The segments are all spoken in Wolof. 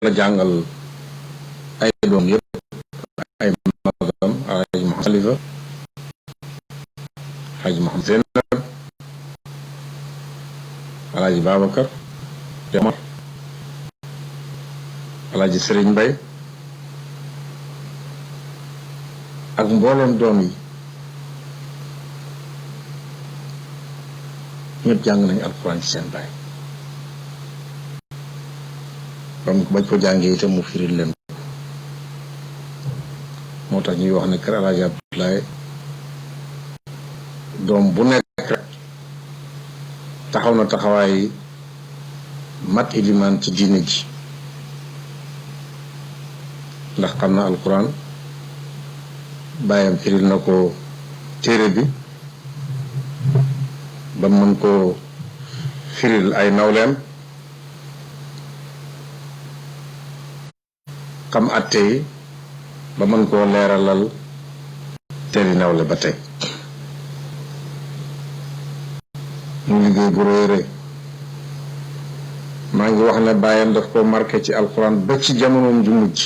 la jàngal ay doom yëpp ay magam Alaaji Muhammad Xalifa Alaaji Muhammad Zeynab Alaaji Babacar Omar Alaaji Sëriñ Mbay ak mboolem doom yi ñëpp jàng nañu alxuraan ci seen baay comme bañ ko jàngee itam mu firil leen moo tax ñuy wax ne kër Alaaji Abdoulaye doom bu nekk rek taxaw na taxawaay mat ilimaan ci diine ji ndax xam na alxuraan baayam firil na ko téere bi ba mën koo firil ay nawleem xam àtte yi ba mën koo leeralal teeri nawle ba tey mu liggéey bu rëy rëy maa ngi wax ne baayam daf ko marqué ci alxuraan ba ci jamonoom ju mujj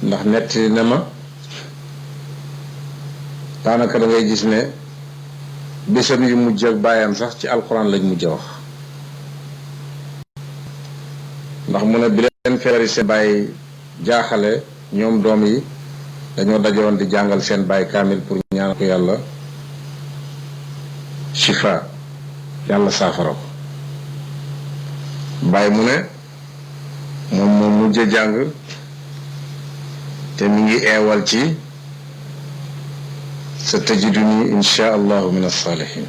ndax nettali na ma daanaka da ngay gis ne bésam yu mujj ak baayam sax ci alxuraan lañ mujj a wax ndax mu ne bi leen feebari seen baay jaaxale ñoom doom yi dañoo dajewoon di jàngal seen baay kaamil pour ñaan ko yàlla shifa yàlla saafara ko baay mu ne moom moom mujj a jàng te mi ngi eewal ci sa tajiduni insha allahu min as-salihin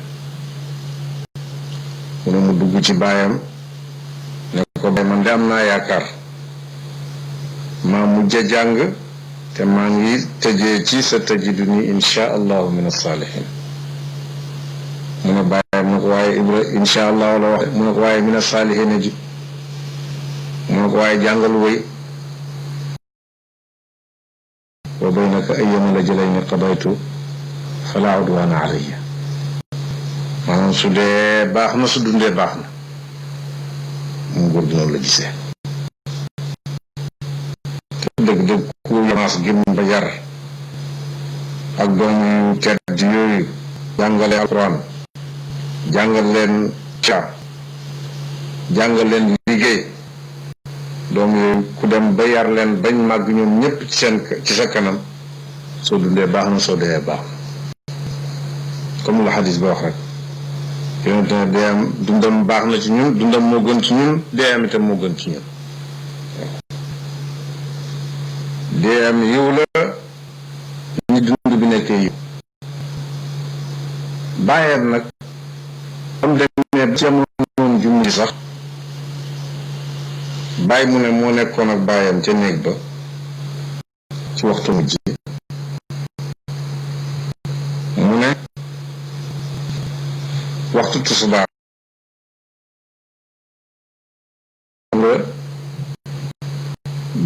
mu ne mu dugg ci baayam ne ko baay man de am naa yaakaar maa mujj a jàng te maa ngi tëjee ci sa tajiduni insha allahu min as-salihin mu ne baayam ne ko waaye Ibra insha allahu la wax mu ne ko waaye min as-salihin ji mu ne ko waaye jàngal wëy wa baynaka ayyama la jëlayni qadaytu fala udwana alayya maanaam su dee baax na su dundee baax na mu góor gi noonu la gisee te dëgg-dëgg ku yamaas gim ba yar ak doom yu tedd yooyu jàngale alquran jàngal leen ca jàngal leen liggéey doom yooyu ku dem ba yar leen bañ màgg ñoom ñëpp ci sa kanam soo dundee baax na soo dee baax na comme la xadis ba wax rek yonente ne deeyam dundam baax na ci ñun dundam moo gën ci ñun deeyam itam moo gën ci ñun deeyam yiw la ñi dund bi nekkee yiw bàyyam nag am demee ba jamonoom ju mujj sax bàyyi mu ne moo nekkoon ak bàyyam ca néeg ba ci waxtu mujj mu ne waxtu tusubaar nga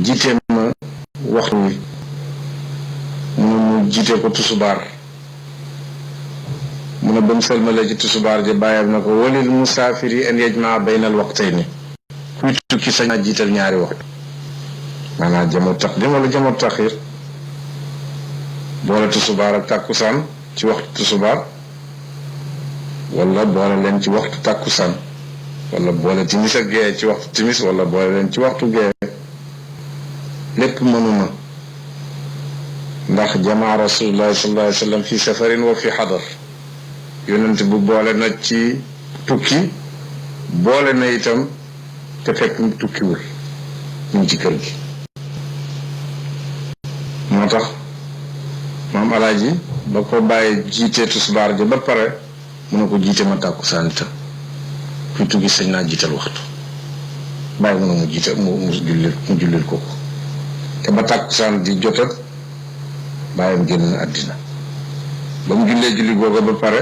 jiite ma waxtu wi mu ne mu jiite ko tusubaar mu ne ba mu sëlmalee ci tusubaar ji bàyyam na ko walil musaafiri an yajmaa bayna al waqtayni kuy tukki sañ naa jiital ñaari waxtu maanaam jamu taqdim wala jamu taxir boole tusubaar ak tàkkusaan ci waxtu tusubaar wala boole leen ci waxtu tàkkusaan wala boole timis ak gee ci waxtu timis wala boole leen ci waxtu gee lépp mënuma ndax jamaa rasulullahi sallallahu alayhi wa sallam fi safarin wa fi xadar yonent bu boole na ci tukki boole na itam te fekk tukkiwul ñu ngi ci kër gi moo tax maam alaaji ba ko bàyyi jiite tisbaar ji ba pare mu ne ko jiite ma tàkkusaan itam kuy tukki sañ naa jiital waxtu bàyyi mu ne mu jiite mu jullil ko te ba tàkkusaan di jotat bàyyam génn na àddina ba mu jullee julli googa ba pare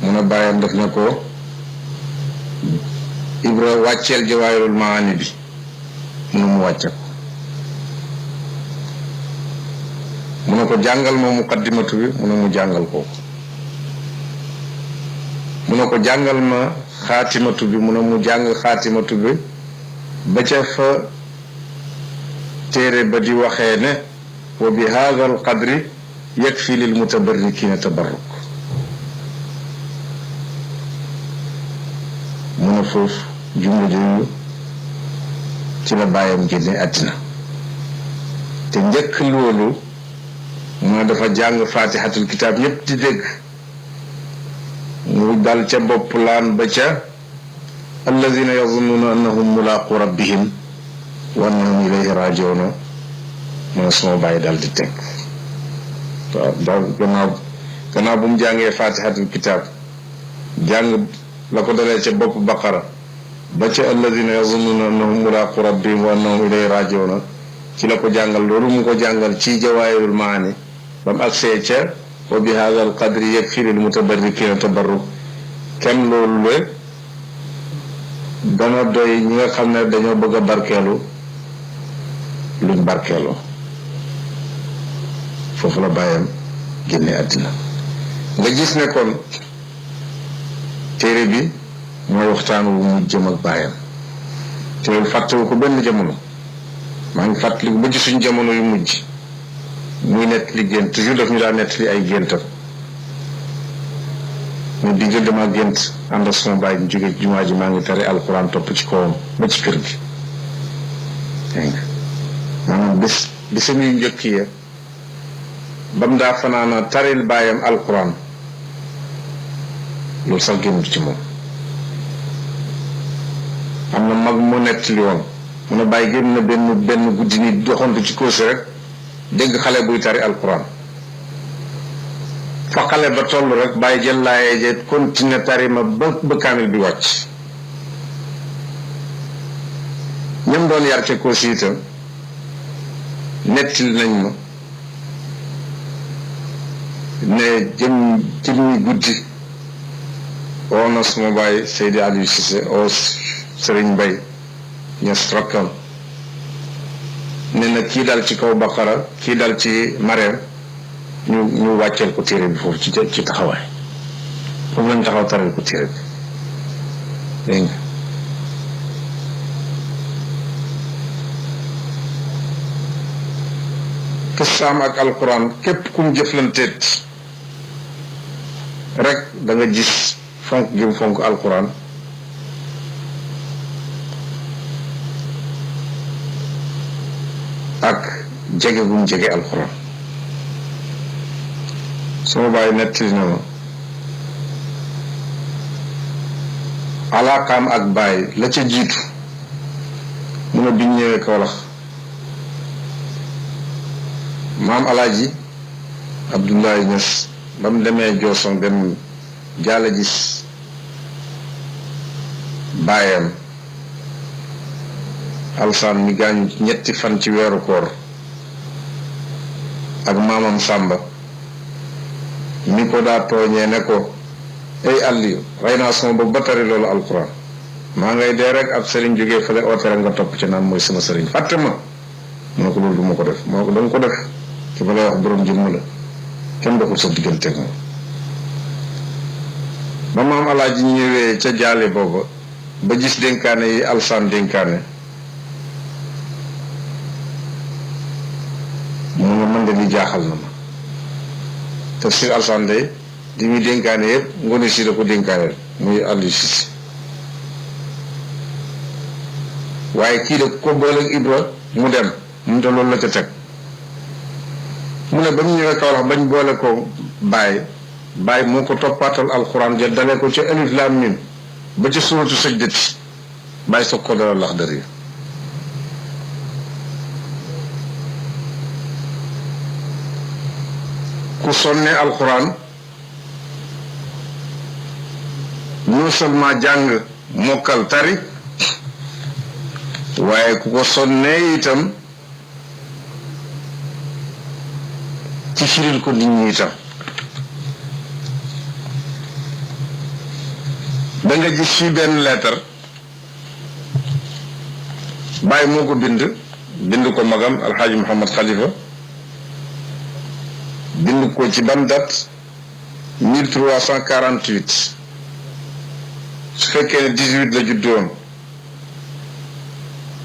mu ne bàyyam def na ko Ibra wàcceel jawaahirul maani bi mu ne mu wàcce ko mu ne ko jàngal ma muqaddimatu bi mu ne mu jàngal ko mu ne ko jàngal ma xaatimatu bi mu ne mu jàng xaatimatu bi ba ca fa téere ba di waxee ne wa bi hada al qadri yakfi lil mutabarrikina tabarruk mu ne foofu jumla jooju ci la bàyyam génne àddina te njëkk loolu mu dafa jàng fatihatul kitaab yépp di dégg mu dal ca bopp laan ba ca alladina yazunnuna annahum mulaqu rabbihim wa annahum ilayhi rajiuna mu ne suma bàyyi dal di teg waaw daal gannaaw bu mu jàngee fatihatul kitaab jàng la ko dalee ca bopp baqara ba ca alladina yazunnuna annahum mulaqu rabbihim wa annahum ilayhi rajiuna ci la ko jàngal loolu mu ko jàngal ci jawaahirul maani ba mu agsee ca wa bi hada al qadri yakfi lil mutabarrikina tabarruk kenn loolu le dana doy ñi nga xam ne dañoo bëgg a barkeelu luñ barkeeloo foofu la bàyyam génne àddina nga gis ne kon téere bi mooy waxtaan wu mu jëm ak bàyyam te fàttewu ko benn jamono maa ngi fàttaliku ba ci suñ jamono yu mujj muy nettali gént toujours daf ñu daa nettali ay géntam mu diggal dama gént ànd ak sama baay ñu jóge jumaa ji maa ngi tari alxuraan topp ci kawam ba ci kër gi dégg nga maanaam bisam yu njëkk ya ba mu daa fanaana taril baayam alxuraan loolu sax génnut ci moom am na mag mu nettali woon mu ne bàyyi génn na benn guddi ni doxantu ci kóosi rek dégg xale buy tari alquran fa xale ba toll rek bàyyi jël laayee je continuer tari ma ba kaamil bi wàcc ñam doon yar ca kóosi itam nettali nañ ma ne jëmmi guddi oo na suma bàyyi Seydi Aliou Cissé oo Sëriñ Mbay ñes rakkam ne na kii dal ci kaw baqara kii dal ci mareem ñu wàcceel ko téere bi foofu ci taxawaay foofu lañ taxaw taral ko téere bi dégg nga kisaam ak alquran képp kum jëflanteet rek da nga gis fonk gi mu fonk alquran ak jege gum jege alxuraan sama bàyyi nettali na ma alaakaam ak bàyyi la ca jiitu mu ne biñ ñëwee Kawlax maam alaaji Abdoulaye Niass ba mu demee Jooson dem jaale gis baayam alsaan mi gaañu ñetti fan ci weeru koor ak maamam Sàmba mi ko daa tooñee ne ko ay Aliou rey naa sama bopp ba tari loolu alquran maa ngay dee rek ab sëriñ jógee fële oote rek nga topp ci naan mooy sama sëriñ fàtte ma mu ne ko loolu du ma ko def moo ko danga ko def ki ma lay wax borom jëmm la kenn doxul sa digganteeg moom ba maam alaaji ñëwee ca jaale booba ba gis dénkaane yi alsaan dénkaane mu nga mën de li jaaxal na ma tafsir alsaan day di muy dénkaane yëpp Ngoné si da ko dénkaane muy Aliou Cissé waaye kii de ko boole ak Ibra mu dem mu te loolu la ca teg mu ne ba mu ñëwee Kawlax bañ boole ko Baye moo ko toppaatal alxuraan ja dalee ko ca alif laam miim ba ca suuratu sajdati Baye soog ko dalal Laxdari ku sonne alxuraan non seulement jàng mokkal tari waaye ku ko sonnee itam ci firil ko nit ñi itam da nga gis fii benn leetar Baye moo ko bind ko magam alxaaji Mouhamad Khalifa bind ko ci ban date 1348 su fekkee ne 18 la juddoon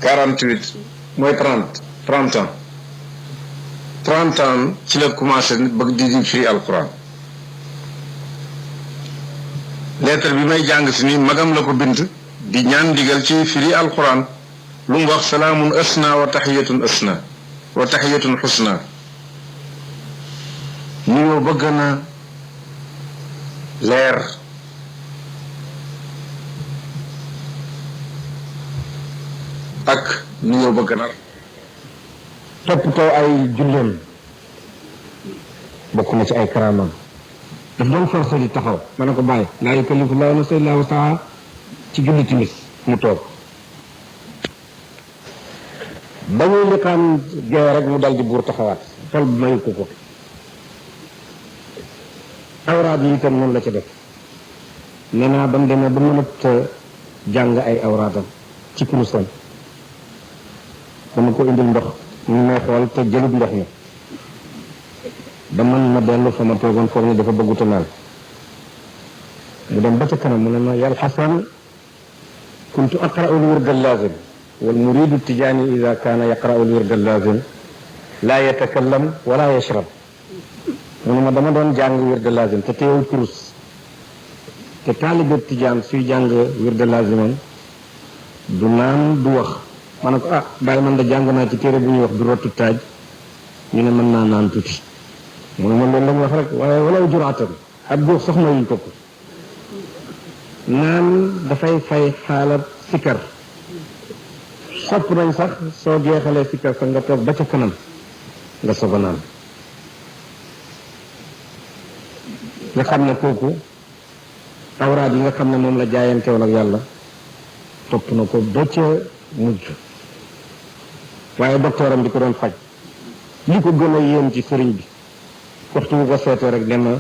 48 mooy 30 ans 30 ans ci la commencé bëgg di firi alquran. lettre bi may jàng si ni magam la ko bind di ñaan ndigal ci firi alquran lu mu wax salaamun asna wa taxiyatun asna wa taxiyatun xusna nuyoo ba gën a leer ak nuyoo ba gën a toppatoo ay julleem bokk na ci ay karaamam. daf doon forcé di taxaw ma ne ko bàyyi laa yukallifu llaahu nafsan illaa wus'ahaa ci julli timis mu toog ba muy liqaam gee rek mu dal di buur taxawaat xol bu mayu ko awraat yi itam noonu la ca def nee naa ba mu demee ba mënut jàng ay awraatam ci kurusam dama ko indil ndox ñu may xool te jëlut ndox mi ba man ma dellu fa ma toogoon foog ne dafa bëgguta naan mu dem ba ca kanam mu ne ma yal xasan kuntu aqra'u al-wird al-lazim wal muridu tijaani ida kaana yaqra'u al-wird al-lazim laa yatakallam wala yashrab mu ne ma dama doon jàng wird al-lazim te teewul kurus te taalibe tijaan suy jàng wird al-lazimam du naan du wax ma ne ko bàyyi man da jàng naa ci téere bu ñuy wax du rottu taaj ñu ne mën naa naan tuuti mu ne ma loolu la mu wax rek waaye walaw juraatan ak góor sax mayuñ ko naan dafay fay xaalat sikkar sopp nañ sax soo jeexalee sikkar sax nga toog ba ca kanam nga soog a naan nga xam ne kooku awraat yi nga xam ne moom la jaayantewoon ak yàlla topp na ko ba ca mujj waaye docteuram bi ko doon faj li ko gën a yéem ci sëriñ bi waxtu bu ko seetee rek ne ma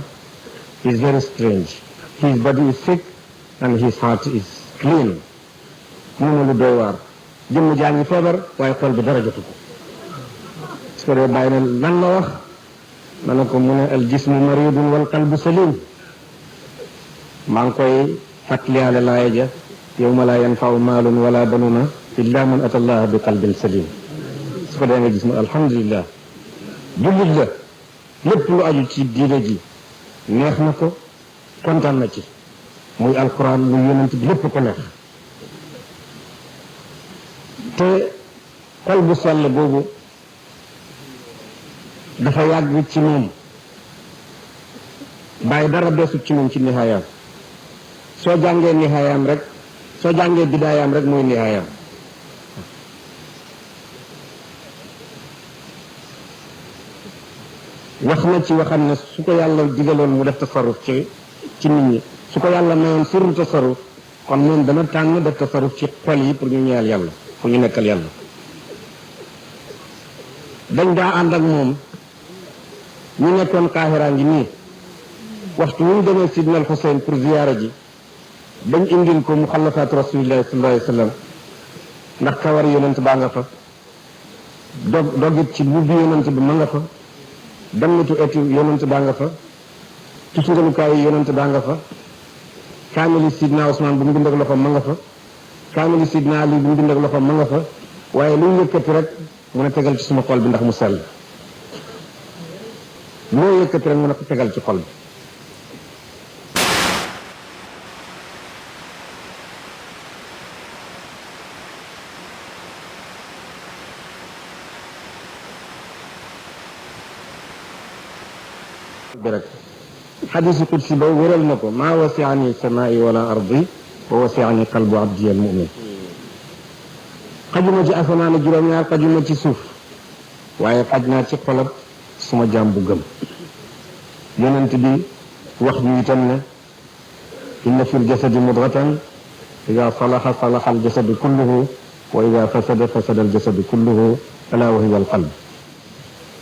is very strange his body is sick and his heart is clean mu ne lu doy waar jëmm jaa ngi feebar waaye xol bi dara jotu ko su ko dee bàyyi ne lan la wax ma ne ko mu ne al jismu maridun wal qalbu salim maa ngi koy fàttaliyaale laaya ja yawma laa yanfau maalun wala banuna illa man ata allaha bi qalbin salim su ko dee nga gis ma alhamdulillah jullit la lépp lu aju ci diine ji neex na ko kontaan na ci muy alquran muy yonent bi lépp ko neex te xol bu sell boobu dafa yàgg ci moom bàyyi dara beesut ci moom ci nihaayam soo jàngee nihaayam rek soo jàngee bidaayaam rek mooy nihaayam wax na ci waxam ne su ko yàlla digaloon mu def tasarruf ci nit ñi su ko yàlla mayoon sirru tasarruf kon moom dana tànn def tasarruf ci xol yi pour ñu ñeel yàlla pour ñu nekkal yàlla dañ daa ànd ak moom ñu nekkoon Kaahira ngi nii waxtu wu ñu demee Sidna al Xuseyn pour ziyaara ji bañ indil ko mu xalafaatu rasulillahi sallallahu alayhi wa sallam ndax kawar yonent baa nga fa dogit ci mubbi yonent bi ma nga fa dammitu eti yonent baa nga fa tusngalukaayu yonent baa nga fa kaamili Sidna Ousmane bu mu bind ak loxoom ma nga fa kaamili Sidna Ali bu mu bind ak loxoom ma nga fa waaye lu ñu yëkkati rek mun a tegal ci suma xol bi ndax mu sell loo yëkkati rek mun a ko tegal ci xol bi rek xadiisu qudsi ba wëral na ko maa wasiani samaai wala ardi wa wasiani qalbu abdi al mumin xajuma ci asamaan juróom-ñaar xajuma ci suuf waaye xaj naa ci xolab suma jaam bu gëm yonent bi wax ñu itam ne inna fi ljasadi mudghatan ida salaha salaha aljasadu kulluhu wa ida fasada fasada aljasadu kulluhu ala wa hiya alqalb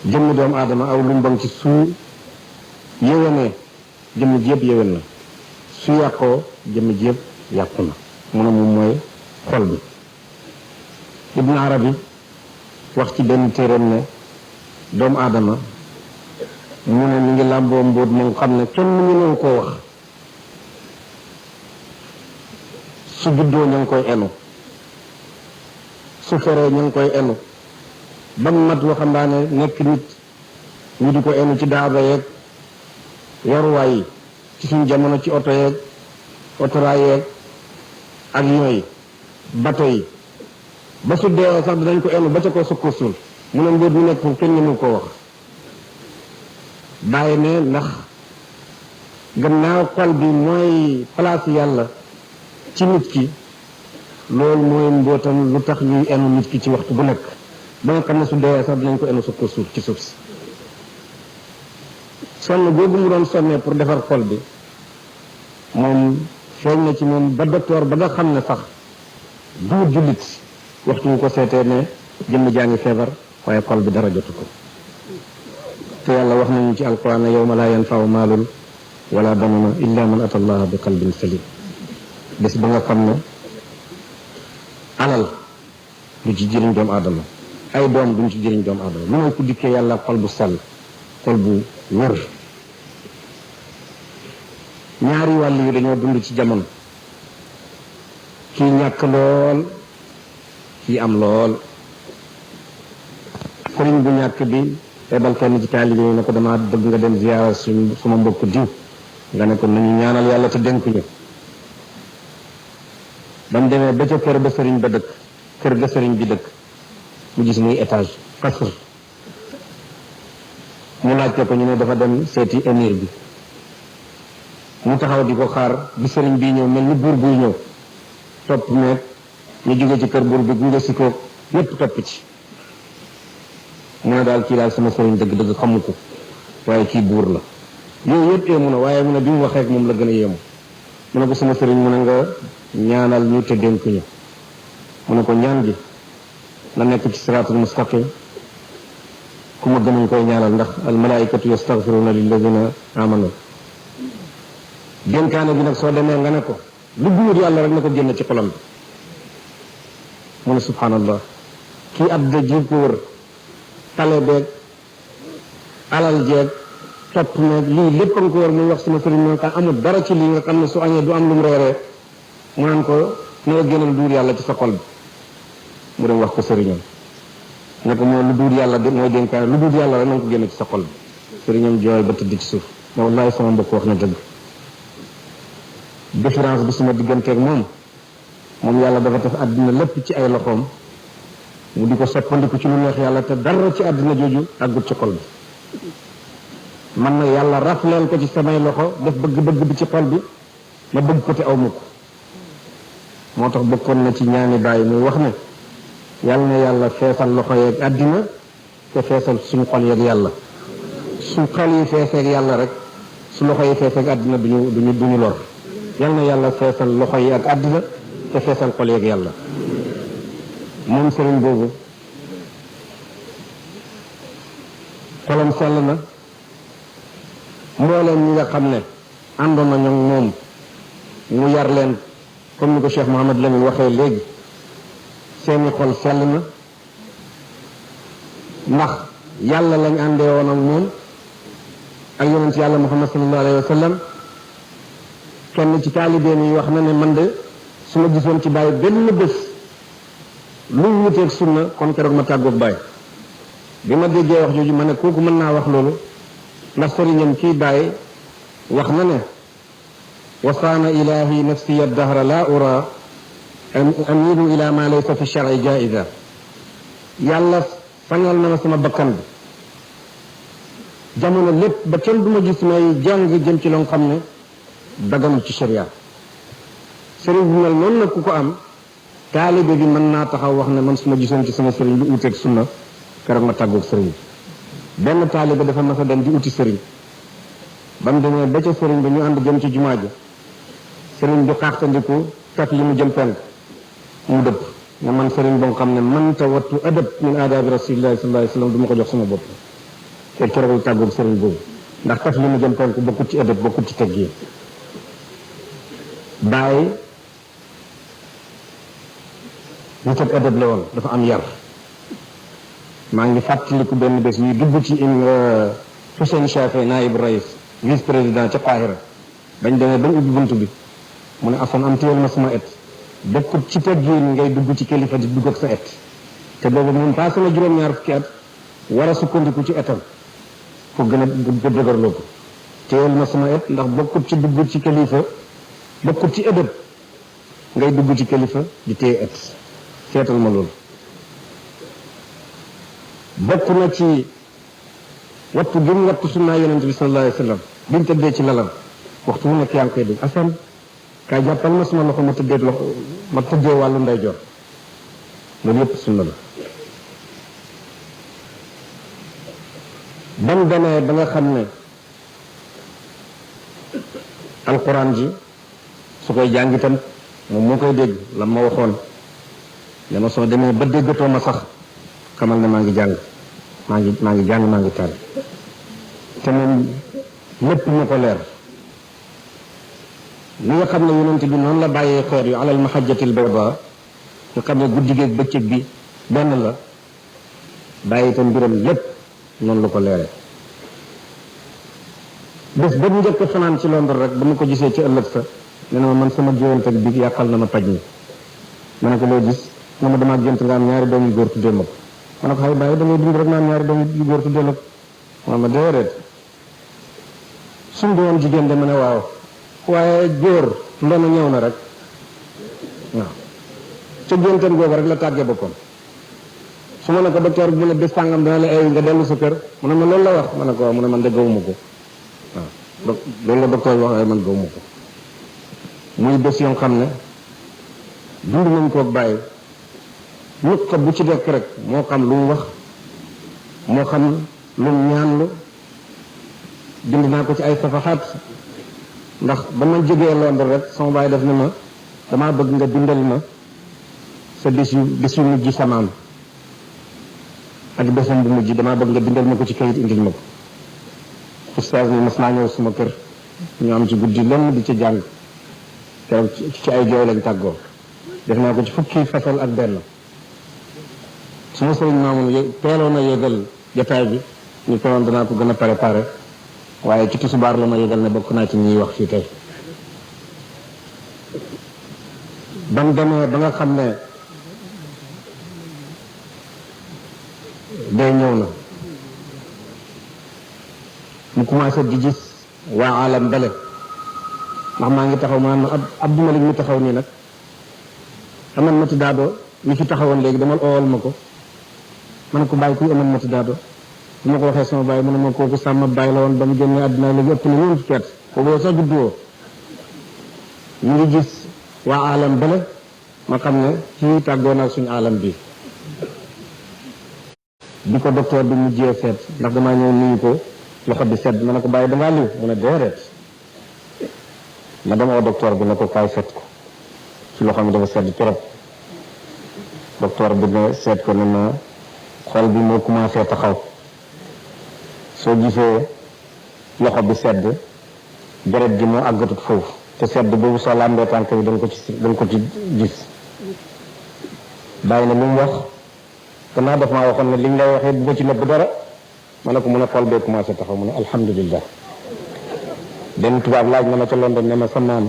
jëmm doomu aadama aw lumbam ci suu yéwénee jëmm ji yëpp yéwén na su yàqoo jëmm ji yëpp yàqu na mu ne moom mooy xol bi Ibn Arabi wax ci benn téeréem ne doomu aadama mu ne mi ngi làmboo mbóot moom xam ne kenn mu ngi koo wax su juddoo ña ngi koy enu su feree ñu ngi koy enu ba mu mat waxambaane nekk nit ñu di ko enu ci daaba yeeg waruwaay yi ci suñu jamono ci oto yeeg otoraay yeeg avion yi bateau yi ba su dee sax dinañ ko enu ba ca ko sukk suul mu ne mbóot mi nekk foofu kenn mënu ko wax bàyyi ne ndax gannaaw xol bi mooy place yàlla ci nit ki loolu mooy mbootam lu tax ñuy enu nit ki ci waxtu bu nekk ba nga xam ne su dee sax dinañ ko enu sukk suul ci suuf si sonn boobu mu doon sonnee pour defar xol bi moom feeñ na ci moom ba docteur ba nga xam ne sax duur jullit waxtu wu ko seetee ne jëmm jaa ngi feebar waaye xol bi dara jotu ko te yàlla wax nañu ci alquran ne yawma laa yanfa'u maalun wala banuna illa man ata allaha bi qalbin salim bés ba nga xam ne alal du ci jëriñ doomu aadama ay doom duñ ci jëriñ doomu aadama lu mooy ku dikkee yàlla xol bu sell xol bu wër ñaari wàll yi dañoo dund ci jamono kii ñàkk lool kii am lool sëriñ bu ñàkk bi ebal kenn ci taalibe yi ne ko dama bëgg nga dem ziyaara suma mbokk diw nga ne ko nañu ñaanal yàlla te dénkuñu ba mu demee ba ca kër ba sëriñ ba dëkk kër ga sëriñ bi dëkk mu gis muy étage kasr mu laajte ko ñu ne dafa dem seeti émir bi mu taxaw di ko xaar bi sëriñ bi ñëw mel ni buur buy ñëw topp meeg ñu jóge ci kër buur bi gunge si ko ñépp topp ci mu ne daal kii daal sama sëriñ dëgg-dëgg xamu ko waaye kii buur la yooyu yëpp yéemu na waaye mu ne bi mu waxee ak moom la gën a yéemu mu ne ko sama sëriñ mu ne nga ñaanal ñu te dénk ñu mu ne ko ñaan gi na nekk ci siraatul mustaqim ku ma gënuñ koy ñaanal ndax al malaikatu yastaghfiruna lilladina amanu dénkaane bi nag soo demee nga ne ko lu buur yàlla rek na ko génn ci xolam bi mu ne subhanallah kii adda ji ko wër tale beeg alal jeeg topp meeg lii lépp nga ko wër muy wax sama sëriñ moom kan amul dara ci lii nga xam ne su añee du am lu mu reeree mu naan ko na nga génnal duur yàlla ci sa xol bi mu dem wax ko sëriñam ne ko mooy lu duur yàlla mooy dénkaane lu duur yàlla rek na nga ko génn ci sa xol bi sëriñam jooy ba tëdd ci suuf ne wallahi sama mbokk wax na dëgg différence bi suma digganteeg moom yàlla dafa def àddina lépp ci ay loxoom mu di ko soppandiku ci lu neex yàlla te dara ci àddina jooju àggut ci xol bi man na yàlla rafleel ko ci samay loxo def bëgg-bëgg bi ci xol bi ma bëgg ko te aw ma ko moo tax bokkoon na ci ñaani bàyyi muy wax ne yàlla na yàlla feesal loxo yeeg àddina te feesal suñu xol yeeg yàlla su xol yi feeseeg yàlla rek su loxo yi feeseeg àddina duñu lor yàlla na yàlla feesal loxo yi ak àddina te feesal xol yeeg yàlla moom sëriñ boobu xolam sell na mbooleem ñi nga xam ne àndoon na ñoom moom mu yar leen comme ni ko Cheikh Mouhamad Lamine waxee léegi seeni xol sell na ndax yàlla lañ àndee woon ak moom ak yonent yàlla Muhammad sallallahu alayhi wa sallam kenn ci taalibeen yi wax na ne man de su ma gisoon ci bàyyi benn bés lu wuteeg sunna kon keroog ma tàggoog bàyyi bi ma déggee wax jooju ma ne kooku mën naa wax loolu ndax sëriñam kii bàyyi wax na ne wasaana ilahi nafsiya dahra la ura amilu ila ma laysa fi shar'i jaiza yàlla sangal na ma sama bakkan bi jamono lépp ba kenn du ma gis may jàng jëm ci loo xam ne daganul ci sharia sëriñ bu mel noonu nag ku ko am taalibe bi mën naa taxaw wax ne man su ma gisoon ci sama sëriñ lu uteeg sunna keroog ma tàggoog sëriñ bi benn taalibe dafa mas a dem di uti sëriñ ba mu demee ba ca sëriñ ba ñu ànd jëm ci jumaa ji sëriñ bi xaaxtandiku kat li mu jëm penk mu dëpp ne man sëriñ boo xam ne man ta wattu adab min aadaabi rasulillahi sallallahu alayhi wa sallam du ma ko jox sama bopp te keroog la tàggoog sëriñ boobu ndax kat li mu jëm penk bokkut ci adab bokkut ci teggin bàyyi ñu teg adab la woon dafa am yar maa ngi fàttaliku benn bés ñuy dugg ci Hussein Chafe naib rais vice président ca Qahira bañ demee bañ ubbi bunt bi mu ne Assane am téyel ma sama et bokkut ci teggin ngay dugg ci kilifa di dugg ak sa et te boobu moom passé na juróom-ñaar fukki at war a sukkandiku ci etam pour gën a dëgërloo ko téyel ma sama et ndax bokkut ci dugg ci kilifa bokkut ci ëdëb ngay dugg ci kilifa di téye et seetal ma loolu bokk na ci wattu gi mu wattu sunnaa yonente bi sallallahu alayhi wa sallam biñ tëddee ci lalam waxtu mu nekk yaa ngi koy dégg asan kaay jàppal ma sama loxo ma tëddee wàllu ndeyjoor loolu yëpp sunna la bam demee ba nga xam ne alquran ji su koy jàng itam moom moo koy dégg la ma waxoon ne ma soo demee ba déggatoo ma sax xamal ne maa ngi jàng maa ngi jàng maa ngi tari te moom lépp mu ko leer li nga xam ne yonent bi noonu la bàyyee xeer yu alal mahajjatil bayda nga xam ne guddi geeg bëccëg bi benn la bàyyi itam mbiram lépp noonu la ko leere bés ba mu njëkk fanaan ci Londres rek ba mu ko gisee ci ëllëg sa ne na ma man sama géwante bi yàqal na ma paj mi ma ne ko loo gis ne ma damaa gént nga am ñaari doom yu góor tuddee ma ko ma ne ko xay bàyyi da ngay dund rek naa am ñaari doom yu góor tuddee la ko ma déedéet suñ doon jigéen de ma ne waaw waaye góor ndono ñëw na rek waaw ca géntam googu rek la tàggee boppam su ma ne ko docteur bi mu ne bés sàngam dana la ay nga dellu sa kër mu ne ma loolu la wax ma ne ko waaw mu ne man de gawuma ko waaw loolu la docteur wax waaye man gawuma ko muy bés yoo xam ne dund nañ koo bàyyi nit ko bu ci dekk rek moo xam lu mu wax moo xam lu mu ñaanlu bind naa ko ci ay safaxaat ndax ba ma jógee Londres rek sama baay def ne ma damaa bëgg nga bindal ma sa bis yu mujj samaam ak bésam bu mujj damaa bëgg nga bindal ma ko ci kayit indil ma ko ustaas ni mas naa ñëw suma kër ñu am ci guddi lenn di ci jàng keroog ci ay jooy lañ tàggoo def naa ko ci fukki fasal ak benn suma sëriñ maamoon teeloon a yégal jotaay bi ñu konoon danaa ko gën a préparé waaye ci tusubaar la ma yégal ne bokk naa ci ñuy wax fii tey bam demee ba nga xam ne day ñëw na mu commencé di gis waa alam bale ndax maa ngi taxaw ma naan Abdou Malik mi taxaw nii nag aman mati daado mi fi taxawoon léegi dama oowal ma ko ma ne ko bàyyi kuy aman mati daado bu ma ko waxee sama bàyyi mu ne ma kooku sàmm bàyyi la woon ba mu génnee àddina léegi ëpp na ñoom fukki at kooku yow sax judduwoo ñu ngi gis waa alam bale ma xam ne kii tàggoo naa suñu alam bi bi ko docteur bi mujjee seet ndax damaa ñëw nuyu ko loxo bi sedd ma ne ko bàyyi dangaa liw mu ne déedéet ma dem oo docteur bi ne ko kaay seet ko ci loxo mi dafa sedd trop docteur bi ne seet ko ne ma xol bi moo commencé taxaw soo gisee loxo bi sedd deret ji moo àggatut foofu te sedd boobu soo làmbee tànk bi dañ ko ci gis bàyyi na lu mu wax gannaaw daf maa waxoon ne li ñu lay waxee bu ma ci nëbb dara ma ne ko mu ne xol bee commencé taxaw mu ne alhamdulillah benn tubaab laaj na ma ca London ne ma sa maam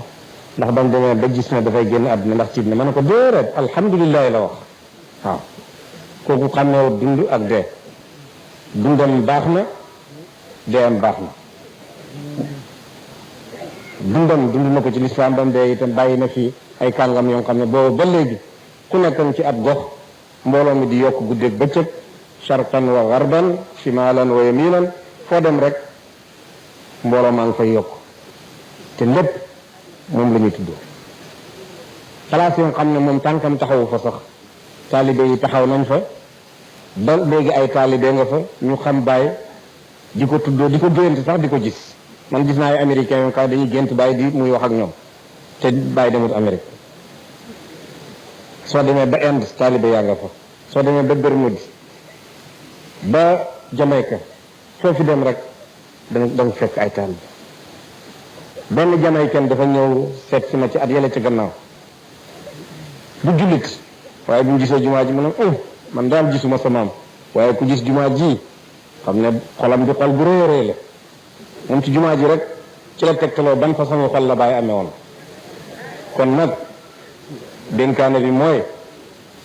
ndax ba mu demee ba gis ne dafay génn àdduna ndax tiit na ma ne ko déedéet alhamdulillah la wax waaw kooku xàmmee dund ak dee dundam baax na deeyam baax na dundam dund na ko ci lislaam ba mu dee itam bàyyi na fi ay kàngam yoo xam ne boobu ba léegi ku nekkoon ci ab gox mbooloo mi di yokk guddeeg bëccëg sharqan wa garban shimalan wa yaminan foo dem rek mbooloo maa ngi fay yokk te lépp moom la ñuy tudd xalaat yoo xam ne moom tànkam taxawu fa sax taalibe yi taxaw nañ fa ba léegi ay taalibe nga fa ñu xam bàyyi di ko tuddoo di ko gént sax di ko gis man gis naa ay américains yoo xam dañuy gént bàyyi di muy wax ak ñoom te bàyyi demut Amérique soo demee ba Inde taalibe yaa nga fa soo demee ba Bermude ba Jamaïque foo fi dem rek da nga fekk ay taalibe benn Jamaïcain dafa ñëw seet si ma ci at yële ci gannaaw du jullit waaye bu ñu gisee jumaa ji mu ne man daal gisuma sa maam waaye ku gis jumaa ji xam ne xolam bi xol bu rëy a rëy la moom ci jumaa ji rek ci la tegtaloo ban façon xol la bàyyi amee woon kon nag dénkaane bi mooy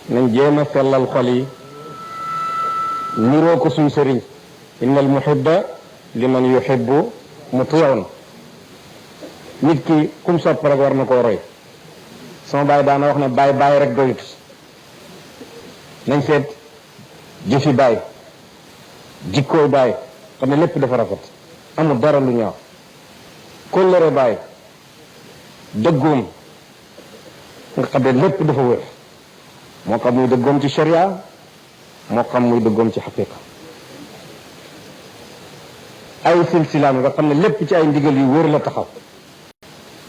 nañ jéem a sellal xol yi niroo ko suñ sëriñ innal muhibba liman yuhibbu muti'un nit ki kum sopp rek war na koo roy sama baay daana wax ne baay rek doyut nañ seet jëfi baay jikkooy baay xam ne lépp dafa rafet amul dara lu ñaaw kóllëre baay dëggoom nga xam ne lépp dafa wér moo xam muy dëggoom ci sharia moo xam muy dëggoom ci xaqiqa ay silsilaam nga xam ne lépp ci ay ndigal yu wér la taxaw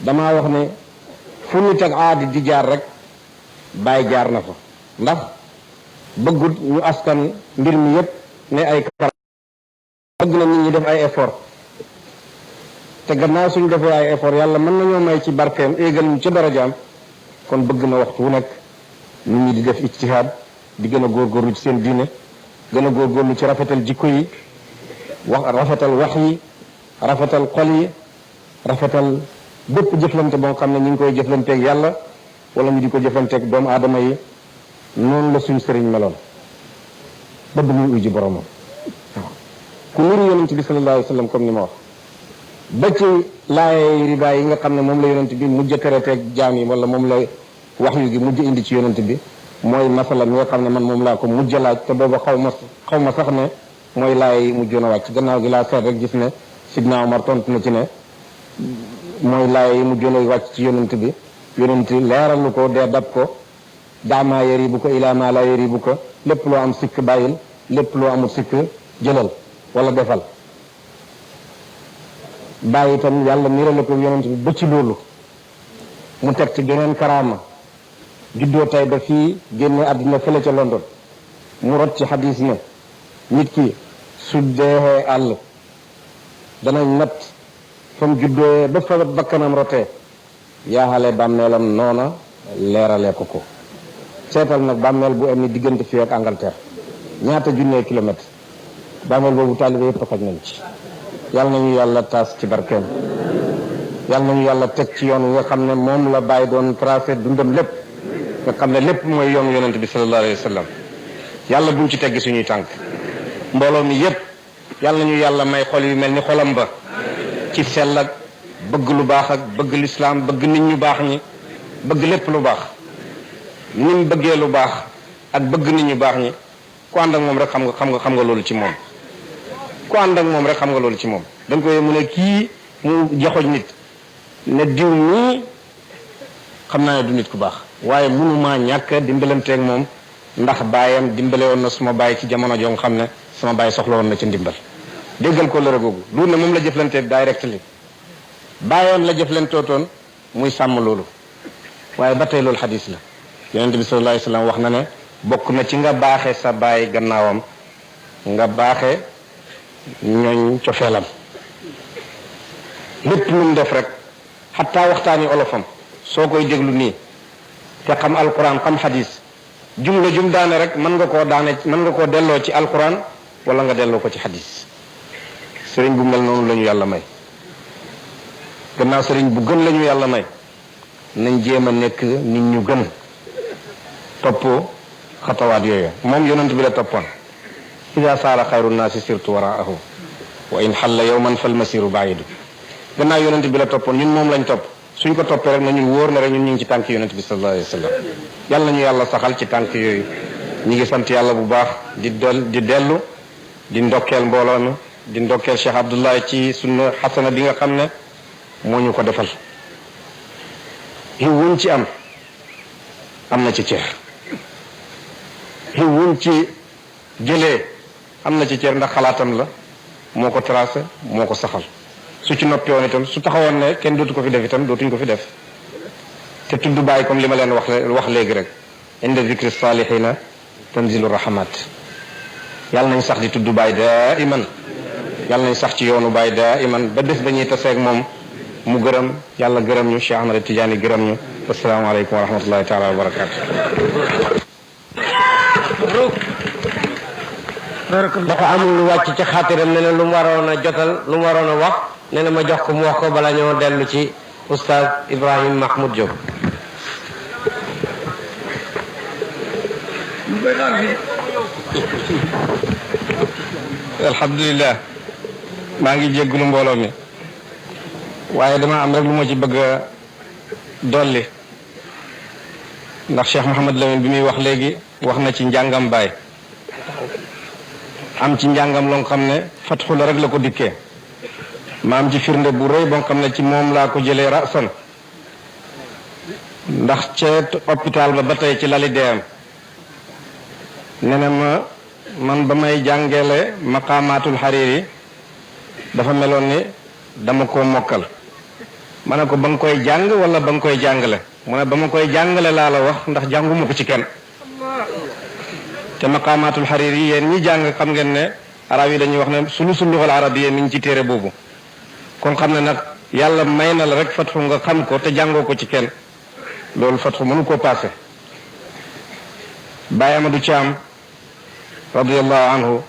damaa wax ne fu nit ak aadi di jaar rek baay jaar na fa ndax bëggut ñu askan mbir mi yépp ne ay kar bëgg na nit ñi def ay effort te gannaaw suñ defee ay effort yàlla mën nañoo may ci barkeem éegal ñu ca darajaam kon bëgg na waxtu wu nekk nit ñi di def ijtihaad di gën a góorgóorlu ci seen diine gën a góorgóorlu ci rafetal jikko yi rafetal wax yi rafetal xol yi rafetal bépp jëflante boo xam ne ñu ngi koy jëflanteeg yàlla wala ñu di ko jëflanteeg doomu aadama yi noonu la suñ sëriñ meloon ba bu muy uji boromam waaw ku niru yonent bi sallallahu alayhi wa sallam comme ni ma wax ba ci laay riba yi nga xam ne moom la yonent bi mujj a tereteeg jaam yi wala moom la wax yu gi mujj indi ci yonent bi mooy masala mi nga xam ne man moom laa ko mujj laaj te booba xaw ma sax ne mooy laay mujjoon a wàcc gannaaw gi laa seet rek gis ne Sidna Omar tontu na ci ne mooy laay mujjoon a wàcc ci yonent bi yonent leeralu ko dee dab ko daamaa yëri bu ko ilaa maa laa yëri bu ko lépp loo am sikk bàyyil lépp loo amul sikk jëlal wala defal bàyyi itam yàlla nirale ko yonent bi ba ci loolu mu teg ci geneen karaama juddoo tay ba fii génne àddina fële ca London mu rot ci xadis ne nit ki su deexee àll danañ nat fa mu juddoo ba fa bakkanam rotee yaaxale bàmmeelam noona leerale ko seetal nag bàmmeel bu am ni diggante fii ak Angleterre ñaata junnee kilomètre bàmmeel boobu taalibe yëpp xaj nañ ci yàlla nañu yàlla taas ci barkeem yàlla nañu yàlla teg ci yoon nga xam ne moom la bàyyi doon tracé dundam lépp nga xam ne lépp mooy yoon yonent bi sallallahu alayhi wa sallam yàlla buñ ci teggi suñuy tànk mbooloo mi yépp yàlla nañu yàlla may xol yu mel ni xolam ba ci sell ak bëgg lu baax ak bëgg lislaam bëgg nit ñu baax ñi bëgg lépp lu baax ni mu bëggee lu baax ak bëgg nit ñu baax ñi ku ànd ak moom rek xam nga loolu ci moom ku ànd ak moom rek xam nga loolu ci moom dañ koy mu ne kii mu joxoñ nit ne diw nii xam naa ne du nit ku baax waaye mënumaa ñàkk dimbalanteeg moom ndax baayam dimbale woon na suma baay ci jamono joo xam ne sama baay soxla woon na ci ndimbal déggal ko lëre googu lu ne moom la jëflanteeg directly baayam la jëflantootoon muy sàmm loolu waaye ba tey loolu xadis la yonent bi sallallahu alayhi wa sallam wax na ne bokk na ci nga baaxe sa baay gannaawam nga baaxe ñooñ cofeelam lépp lu mu def rek xataa waxtaani olofam soo koy déglu nii te xam alquran xam xadis jumla jum daane rek mën nga koo delloo ci alquran wala nga delloo ko ci xadis sëriñ bu mel noonu la ñu yàlla may gannaaw sëriñ bu gën la ñu yàlla may nañ jéem a nekk nit ñu gën topp xatawaat yooyu moom yonent bi la toppoon ida saara xayru naasi sirtu waraahu wa in xalla yowman fal masiru baidu gannaaw yonent bi la toppoon ñun moom lañ topp suñ ko toppee rek na ñun wóor na rek ñun ñu ngi ci tànk yonent bi sallallahu alayhi wa sallam yàlla nañu yàlla saxal ci tànk yooyu ñi ngi sant yàlla bu baax di dellu di ndokkeel mbooloo mi di ndokkeel Cheikh Abdoulaye ci sunna xasana bi nga xam ne moo ñu ko defal xiw wuñ ci am na ci cër xiw wuñ ci jëlee am na ci cër ndax xalaatam la moo ko tracé moo ko saxal su ci noppi woon itam su taxawoon ne kenn dootu ko fi def itam dootuñ ko fi def te tudd bàyyi comme li ma leen wax léegi rek inda zikri salihina tanzilu rahmat yàlla nañ sax di tudd bàyyi daa iman yàlla nañ sax ci yoonu bàyyi daa iman ba bés ba ñuy taseeg moom mu gërëm yàlla gërëm ñu Cheikh Ahmad Tidiane gërëm ñu asalaamaaleykum wa rahmatullahi taala wa barakatu dafa amul lu wàcc ci xaatiram ne lu mu waroon a jotal lu mu waroon a wax ne na ma jox ko mu wax ko bala ñoo dellu ci oustaz Ibrahim Mahmoud Diop lu koy xaar fii alhamdulilah maa ngi jéggulu mbooloo mi waaye dama am rek lu ma ci bëgg a dolli ndax Cheikh Mouhamad Lamine bi muy wax léegi wax na ci njàngam baay am ci njàngam loo xam ne fatxu la rek la ko dikkee ma am ci firnde bu rëy boo xam ne ci moom laa ko jëlee rasan ndax ca hôpital ba tey ci lali deem ne na ma man ba may jàngale maqaamaatul xariiri dafa meloon ni dama ko mokkal ma ne ko ba nga koy jàng wala ba nga koy jàngale mu ne ba ma koy jàngale laa la wax ndax jànguma ko ci kenn te maqaamaatul xariiri yéen ñi jàng xam ngeen ne arab yi dañuy wax ne sulusul luxal arabiyya mi ngi ci téere boobu kon xam ne nag yàlla may na la rek fatxu nga xam ko te jàngoo ko ci kenn loolu fatxu mënu koo paase Baye Amadou Thiam radiyallahu anhu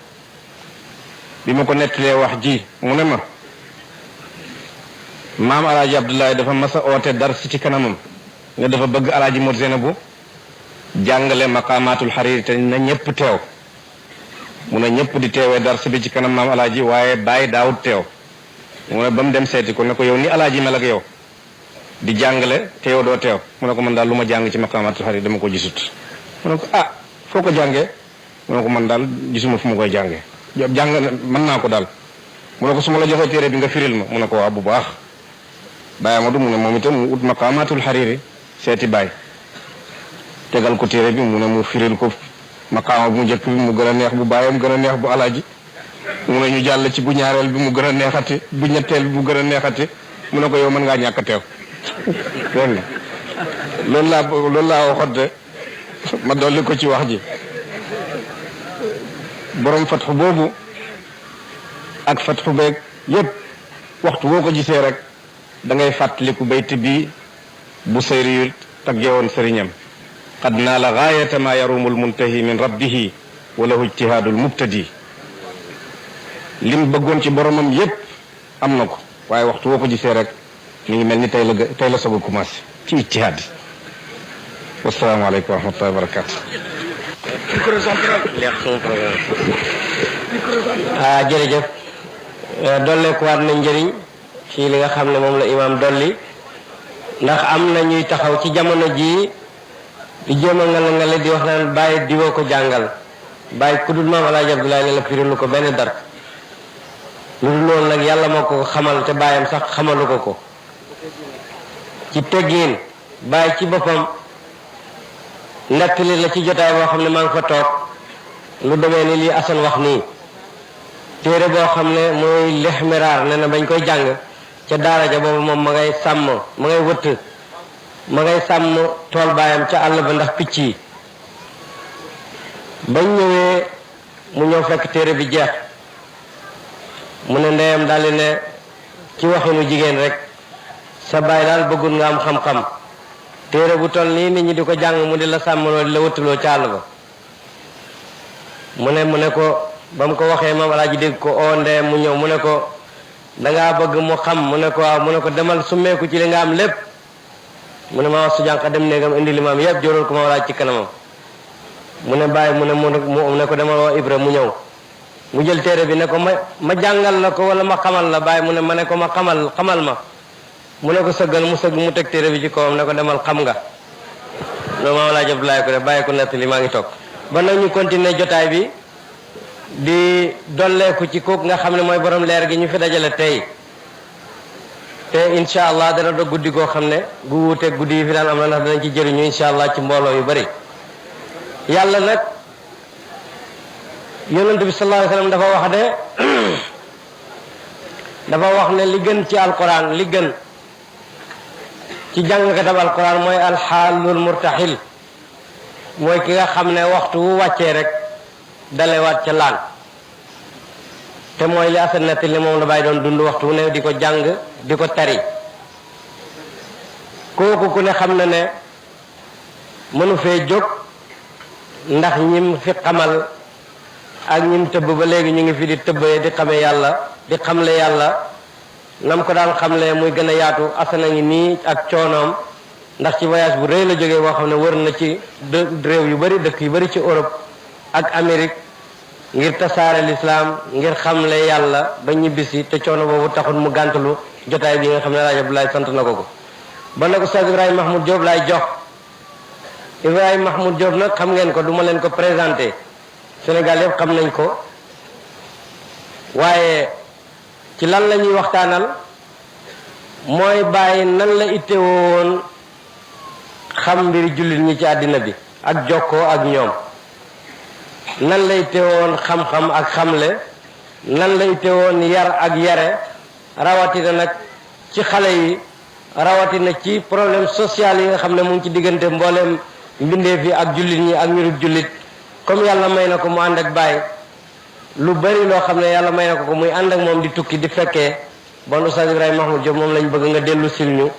bi ma ko nettalee wax ji mu ne ma maam alaaji Abdoulaye dafa mas a oote dar si ci kanamam ne dafa bëgg alaaji Mor Zeynabu jàngale maqaamaatul xariiri te na ñëpp teew mu ne ñëpp di teewee dar si bi ci kanam maam alaaji waaye Baye daawut teew mu ne ba mu dem seeti ko ne ko yow ni alaaji mel ak yow di jàngale te yow doo teew mu ne ko man daal lu ma jàng ci maqaamaatul xariiri dama ko gisut mu ne ko ah foo ko jàngee mu ne ko man daal gisuma fu ma koy jàngee jàng mën naa ko daal mu ne ko su ma la joxee téere bi nga firil ma mu ne ko waaw bu baax Baye Amadou mu ne moom itam mu ut maqaamaatul xariiri seeti Baye tegal ko téere bi mu ne mu firil ko maqaama bu njëkk bi mu gën a neex bu baayam gën a neex bu alaaji mu ne ñu jàll ci bu ñaareel bi mu gën a neexati bu ñetteel bi mu gën a neexati mu ne ko yow mën ngaa ñàkk a teew loolu laa waxoon de ma dolli ko ci wax ji borom fatxu boobu ak fatxu beeg yépp waxtu boo ko gisee rek da ngay fàttaliku bayt bi bu sayri taggewoon sëriñam qad naala gaayata ma yarumu almuntahi min rabbihi wa lahu ijtihaadul mubtadi lim bëggoon ci boromam yépp am na ko waaye waxtu boo ko gisee rek mi ngi mel ni tey la soog a commencé ci ijtihaad wasalaamaaleykum wa rahmatullahi wa barakatu jërëjëf dolleekuwaat na njëriñ ci li nga xam ne moom la imaam dolli ndax am na ñuy taxaw ci jamono jii di jéem a ngala di wax naan bàyyi diwoo ko jàngal bàyyi ku dul maam alaaji Abdoulaye ne la firilu ko benn dar lu dul loolu nag yàlla moo ko xamal te bàyyam sax xamalu ko ci teggiin bàyyi ci boppam nettali la ci jotaay boo xam ne maa ngi fa toog lu demee ni lii Asan wax nii téere boo xam ne mooy lexmiraar ne na bañ koy jàng ca daara ja boobu moom ma ngay sàmm ma ngay wëtt ma ngay sàmm tool baayam ca àll ba ndax picc yi bañ ñëwee mu ñëw fekk téere bi jeex mu ne ndeyam daldi ne ci waxinu jigéen rek sa baay daal bëggul nga am xam-xam téere bu toll nii nit ñi di ko jàng mu di la sàmmaloo di la wëttaloo ca àll ba mu ne ko ba mu ko waxee maam alaaji dégg ko oo ndeyam mu ñëw mu ne ko dangaa bëgg mu xam mu ne ko waaw mu ne ko demal summeeku ci li nga am lépp mu ne ma wax su jànq dem néegam indi limaam yëpp jóoral ko maam alaaji ci kanamam mu ne bàyyi mu ne ko demal woo Ibra mu ñëw mu jël téere bi ne ko ma jàngal la ko wala ma xamal la bàyyi mu ne ma ne ko ma xamal ma mu ne ko sëggal mu sëgg mu teg téere bi ci kawam ne ko demal xam nga loolu maam alaaji Abdoulaye ko def bàyyi ko nettali maa ngi toog ba nag ñu continuer jotaay bi di dolleeku ci kooku nga xam ne mooy borom leer gi ñu fi dajale tey te incha allah dana doon guddi goo xam ne gu wuuteeg guddi yi fi daan am na ndax danañ ci jëriñu incha allah ci mbooloo yu bari yàlla nag yonent bi sallallahu alayhi wa sallam dafa wax ne li gën ci alquran li gën ci jàngkatab alquran mooy alxaalul murtaxil mooy ki nga xam ne waxtu wu wàccee rek dalewaat ca laan te mooy li Asan nettali moom la bàyyi doon dund waxtu wu ne di ko jàng di ko tari kooku ku ne xam na ne mënu fee jóg ndax ñim fi xamal ak ñim tëbb ba léegi ñu ngi fi di tëbbee di xame yàlla di xamle yàlla nam ko daan xamle muy gën a yaatu Asan a ngi nii ak coonoom ndax ci voyage bu rëy la jógee boo xam ne wër na ci réew yu bari dëkk yu bari ci Europe ak Amérique ngir tasaare lislaam ngir xamle yàlla ba ñibbisi te coono boobu taxul mu gàntalu jotaay bi nga xam ne El Hadj Abdoulaye sant na ko ko. ba nag Oustaz Ibrahima Mahmoud Diop laay jox Ibrahima Mahmoud Diop nag xam ngeen ko duma leen ko présenté Sénégal yëpp xam nañ ko waaye ci lan la ñuy waxtaanal mooy bàyyi nan la ittewoo woon xam mbiri jullit ñi ci àddina bi ak jokkoo ak ñoom. nan lay teewoon xam-xam ak xamle nan lay teewoon yar ak yare rawatina nag ci xale yi rawatina ci problème social yi nga xam ne mu ngi ci diggante mboolem mbindeef yi ak jullit ñi ak ñurub jullit comme yàlla may na ko mu ànd ak Baay lu bari loo xam ne yàlla may na ko muy ànd ak moom di tukki di fekkee bon Oustaz Ibrahima Mahmoud Diop moom lañ bëgg nga dellu sil ñu